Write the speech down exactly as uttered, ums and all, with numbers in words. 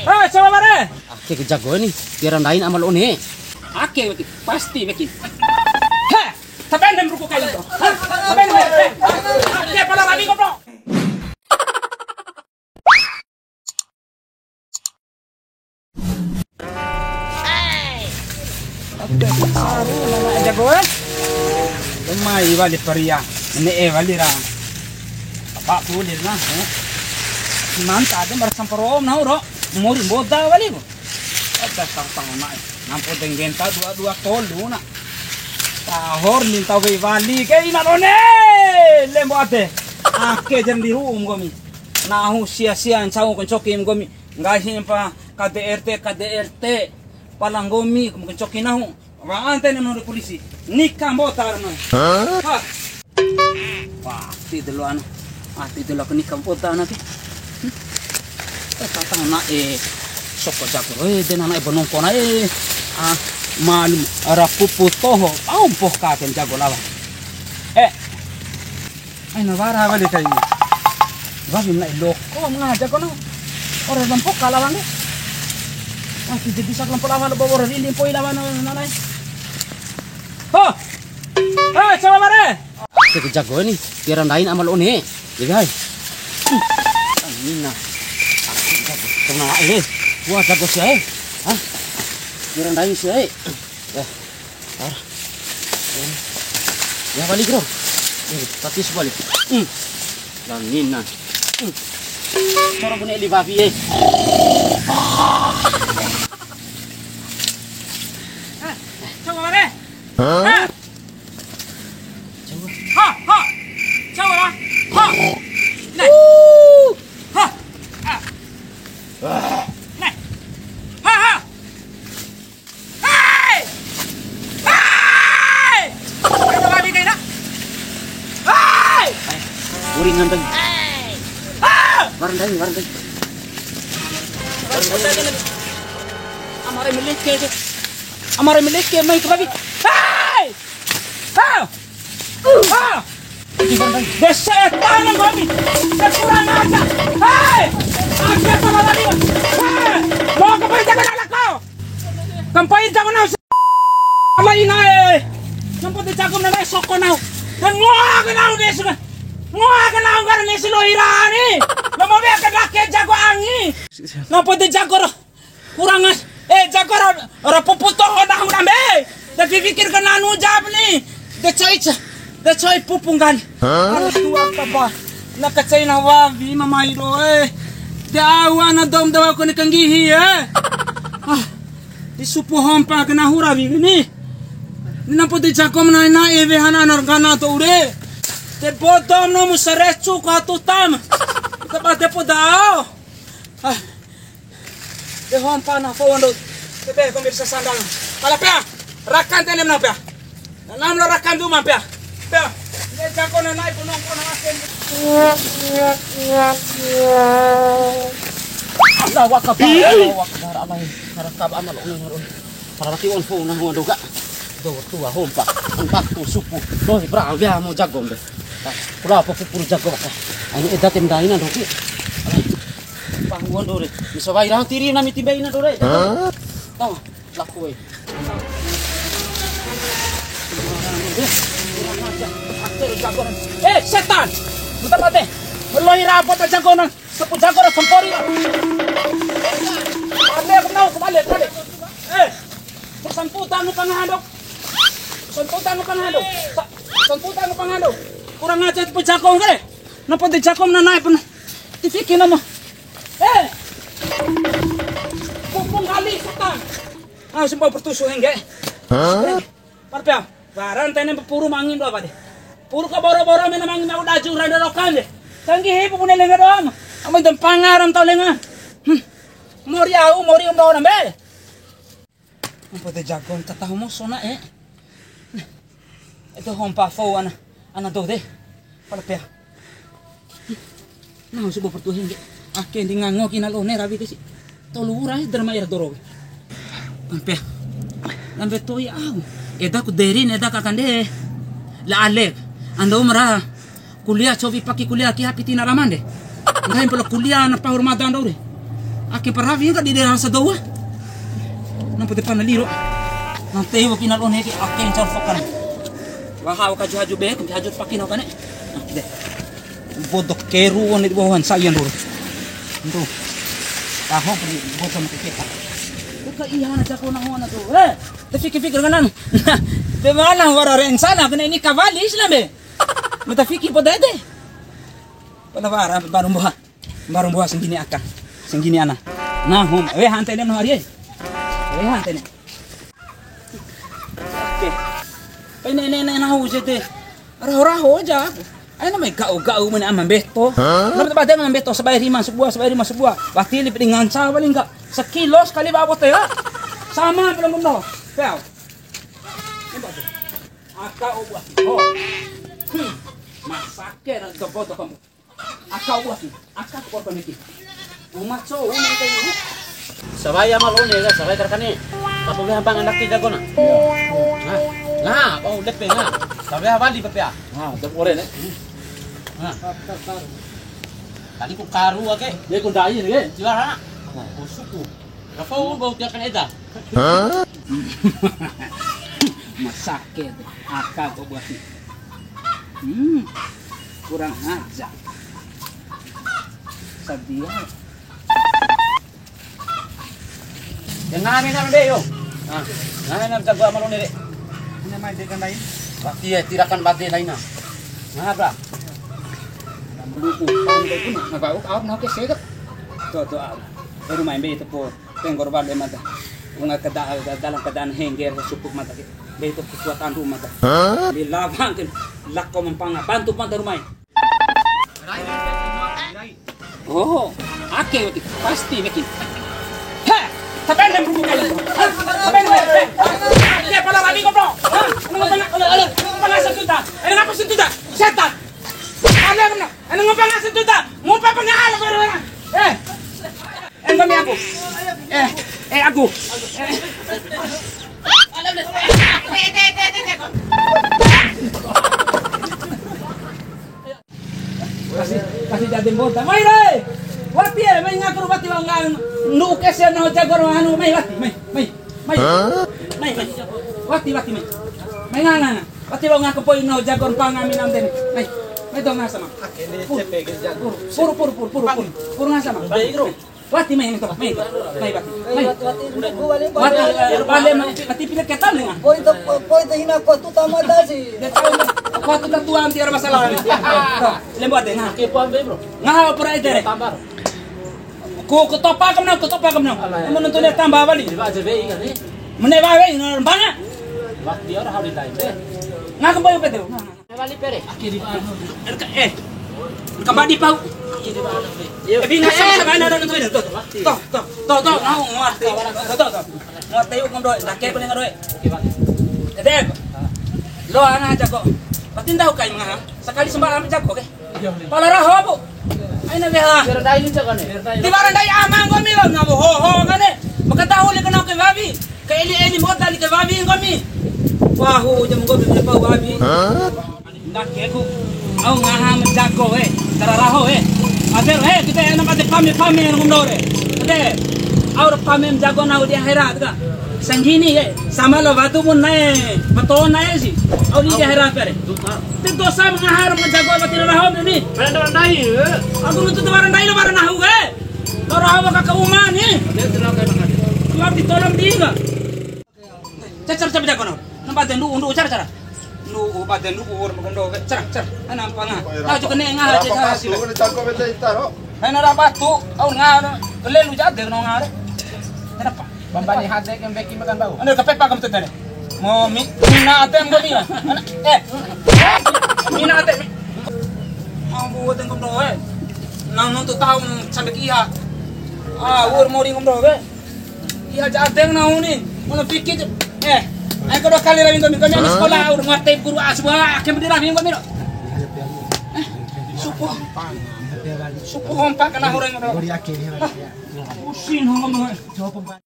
Eh, coba bare. Ake ke jago ni, tiwara ndain ama la One. Ake weki, pasti weki. He, taben nem ruku kali to. He, taben nem. He, ake pala rabi goblok. Saru nama jagoan. Mai wali paria. Ne'e wali ra. Apa boleh na. Manta ada mar samporo nahu ro. Mori mboda wali ku. Ada sarta mana. Nampo denggenta dua dua tolu na. Tahor minta wei wali ke ina la One. Lembo ade. Ake jan di ru'u nggomi. Nahu sia-sia ncau kancoki nggomi. Nggahi mpa K D R T, K D R T. Pala nggomi, mungkin coki nahu. Wa'an tene nahu di polisi. Nika mboda nahu. Hah? Wah, ti delo anu. Ah, ti delo aku nika mboda nahu ti. Hmm? Eh, tatang na, eh, soko jago. Eh, dena na, eh, bonongko na, eh. Ah, malum, ara pupu toho. Au mpoh kaken jago lawan. Eh, Aina wara wali kai. Wawi mena loko mena jago na. Ora lampo kalawan de. Ah, ti jadi sak lampo lawan, bawa ora rindi poi lawan nanai. Ho! Eh, coba bare. Aku jago ni, tiwara ndain ama la One. Jadi hai. Amina. Aku jago. Kena eh. Wah, jago sia eh. Hah? Tiwara ndain sia eh. Ya. Ar. Ya, balik, bro. Ini, tapi sebalik. Hmm. Dan nina. Hmm. Cara punya eli babi, eh. Eh, coba, Mare. Hah? Eh. Coba. Ha, ha. Coba, ha. Ha. Nah. Ha. Ah. Nah. Ha, ha. Hai! Hai! Kata babi kaina. Hai! Uringan tadi. Ah! Warandai, warandai. Amare meleke aja. Amare meleke mai ke babi. Hai! Ah! Ah! Dasar setan kami. Kurang ajar. Hai! Aku apa lagi? Hai! Mau ke mana jaga anak kau? Kampai jago nahu. Ala ina e. Nampo de jago na soko nahu. Dan ngoa ke nahu de suka. Ngoa ke nahu nggara ne silo hirani. Nama be ke dake jago angi. Nampo de jago ro. Kurang as. Eh, jago ro. Ro pupu toho nahu nambe. Tapi pikir ke nanu jab ni. De coica. De coi pupu nggali. Hah? Aduh, apa, apa? Na kacai na wawi mamai do e. De awa na dom dawa kone kanggihi e. Ah. Di supu hompa kena hura wiwi ni. Ni nampo de jago mena na ewe hana anar gana to ure. De bodo no mu sarecu ko atu tam. Kita bate po dao. Ah. De hompa na fo ando. De be ko mir sasandang. Pala pea. Rakan tenem na pea. Nam lo rakan duma pea. Pea. De jago na nai punong punong asen. Allahu Akbar, Allahu Akbar, Allahu Akbar, Allahu Akbar. Para laki on fo na huan doga. Do tua hompa, empat tu supu. Do bra bea mo jago mbe. Kula apa pupur jago ka. Ani eda tem daina doki. Pahuan dore. Bisa wai rang tiri nami timba ina dore. Hah? Tau. Laku e. Eh, setan. Buta mate. Meloi rapo ta jago nang. Sepu jago ra sempori. Ade aku nau kembali, kembali. Eh, samputan nu pangando. Samputan nu pangando. Samputan nu pangando. Kurang ajar sepu jago ngare. Napa de jago na nai pun. Tifiki nama. Eh. Pupung kali setan. Ah, sumpah pertusu hengge. Hah? Parpea, waran tene puru mangin doa pade. Puru ka boro-boro mena mangin mau daju rada rokan de. Kanggihi pu bune lenga doam. Amun tempangaram tau lenga. Hmm. Mori au, mori umrau nambe. Ampo de jago ta tahu mo sona e. Itu hompa fo ana, ana do de. Pala pea. Nahu subo pertuhin ke. Ake ndi ngango kina lo ne rawi ke si. Tolu ura e drama ira doro. Pea. Lambe to'i au. Eda ku derin eda kakande. La Alek. Ando mara. Kuliah cowi paki kuliah ki hapi tina ramande. Ngai pala kuliah na pahur madan dore. Ake parawi ka di daerah Sadowa. Nampo depan liro. Nanti wakina lo neke ake yang cari fokan. Wahau kaju haju be, kaju haju pakin apa ne? Nah, deh. Bodo keru one di bawah saya dulu. Tuh. Tahu pergi bodo mati kita. Buka iya na jago nang mana tuh. Eh, tapi pikir-pikir kanan. Nah, di mana wara rencana kena ini kawali Islam be? Mata fikir pada ede. Pada wara baru buah. Baru buah senggini aka. Senggini ana. Nah, hum. Weh, hante ne no hari. Weh, hante ne. Oke. Pai ne, ne, ne, nahu jete. Raho-raho aja. Aina mai gau-gau mane ama mbeto. Hah? Nama bade ama mbeto sabai rima sabua, sabai rima sabua. Wati li pedi nganca paling enggak. Sekilo sekali bawa bote ya. Sama belum belum. Peau. Ini bagus. Aka obua. Oh. Hmm. Masake na dopo dopo. Aka wati, aka ko to niki. Uma co, uma niki. Sawai ama lo ne, sawai karkane. Tapo be hampang anak tiga kona. Nah, nah, oh, lepe, nah. Sawai wali pepea. Nah, jam ore ne. Nah. Tadi ku karu ake. Dia ku ndai ne. Tiwara. Nah, oh, suku. Rafa, bau tiap kan eda. Hah? Masake tu. Aka ko buat ni. Hmm. Kurang ajar. Sadia. Yang ngana ni nang de yo. Ah, ngana ni jago ama lo ne de. Ini main de kan lain. Pasti ya, tidak akan bade lain nah. Nah, bra. Luku, kan de pun, nah, bau kau nak ke sekat. Tuh, tuh, au. Baru main be itu pun. Penggor bale mada. Wunga keda-, dalam keadaan hengger, supu mada ke. Be itu kekuatan rumah mada. Hah? Lila bangke, lako mempanga, bantu mada rumah. Oh, ake wati, pasti nekin. Heh, tapi ada yang berbuka lagi. Hah? Tapi ada yang berbuka. Dia pala lagi, goblok. Hah? Ini mau tanya, ada, ada, pala satu juta. Ada apa satu juta? Setan. Ada apa? Anu ngupa ngasa tuta, ngupa pengahala baru orang. Eh, eh, kami aku. Eh, eh, aku. Eh. Kasi, kasi jadi mbota. Mai re. Wati e, mai ngaku wati wangga. Nu kese no jago anu, mai wati, mai, mai. Mai. Hah? Mai, mai. Wati, wati, mai. Mai, nga, nga, nga. Wati lo ngaku poi no jago mpanga mi nande ni. Mai. Mai to ngasa ma. Puru, puru, puru, puru, puru. Puru ngasa ma. Baik, bro. Wati mai, mai to, mai to. Mai, wati. Mai. Wati, wati, wati, wati, wati, wati, wati, pila keta lenga. Poi to, poi to hina ko tu tama dasi. Ko tu tatuan tiar masalah ni. Lembo ade, nga. Ke pambe, bro. Nga, pura ede re. Tambah. Ku, ku topa kamna, ku topa kamna. Alah, ya. Menentu dia tambah balik. Di bawah J B I kan, eh? Mene bawa, eh, ina rembana. Wati ora hau di lain, eh. Nga kembali pede. Balik pere. Akhir di bawah. Eh, kembali pau. Akhir di bawah, eh. Tapi ngasih sebenarnya ada nonton itu. Toh, toh, toh, toh, mau ngerti. Toh, toh, toh. Ngerti yuk, ngobrol. Laki aku dengar, eh. Ede. Lo ana jago. Berarti ndak kai mengaha. Sekali sembah ambil jago, oke? Pala raho, Bu. Aina weha. Biar ndai ni cakane. Tiwara ndai ama nggomi lo, ngamu ho, ho, kane. Maka tahu li kenau ke wawi. Ke eli, eli mota li ke wawi nggomi. Wahu, jam nggomi ke pau wawi. Hah? Ndake ku. Au ngaha ma jago, eh. Tara raho, eh. Ade, eh, kita enak ade pame, pame yang ngomdore. Ade. Au pame ma jago nahu di akhirat, ka. Sanggini, eh. Sama lo batu pun nae. Betul nae sih. Au ni di akhirat, pere. Te dosa ma ngaha ro ma jago wati ra raho ni. Pala ndai, eh. Aku nuntu tiwara ndai lo wara nahu ke. Lo raho ka ka uma ni. Dia sudah kayak makan. Tuan ditolong dia. Cacar cabe jago no. Nampa tendu undu cara cara. Ndu bade ndu ur kondo ke. Cara cara. Ana apa nga. Nah, juga ne nga aja. Apa tuh, ini cangkok bete itar, oh. Ana rapa tu, au nga. Lelu jade no nga. Kenapa? Bambani hade ke mbeki makan bau. Ana kapepa kam tetene. Mo mi, mina ate nggomi. Ana, eh. Mina ate. Ambu ate nggomi doe. Nang nuntu tahu sampai kia. Ah, ur mori nggomi doe. Iya, jadeng nahu ni. Mana pikir tu. Eh, ayo kedua kali rawi nggomi. Nggomi anak sekolah, udah ngerti guru aswa, akhirnya dia rawi nggomi. Eh, supu. Supu hompa kena orang. Pusing nggomi.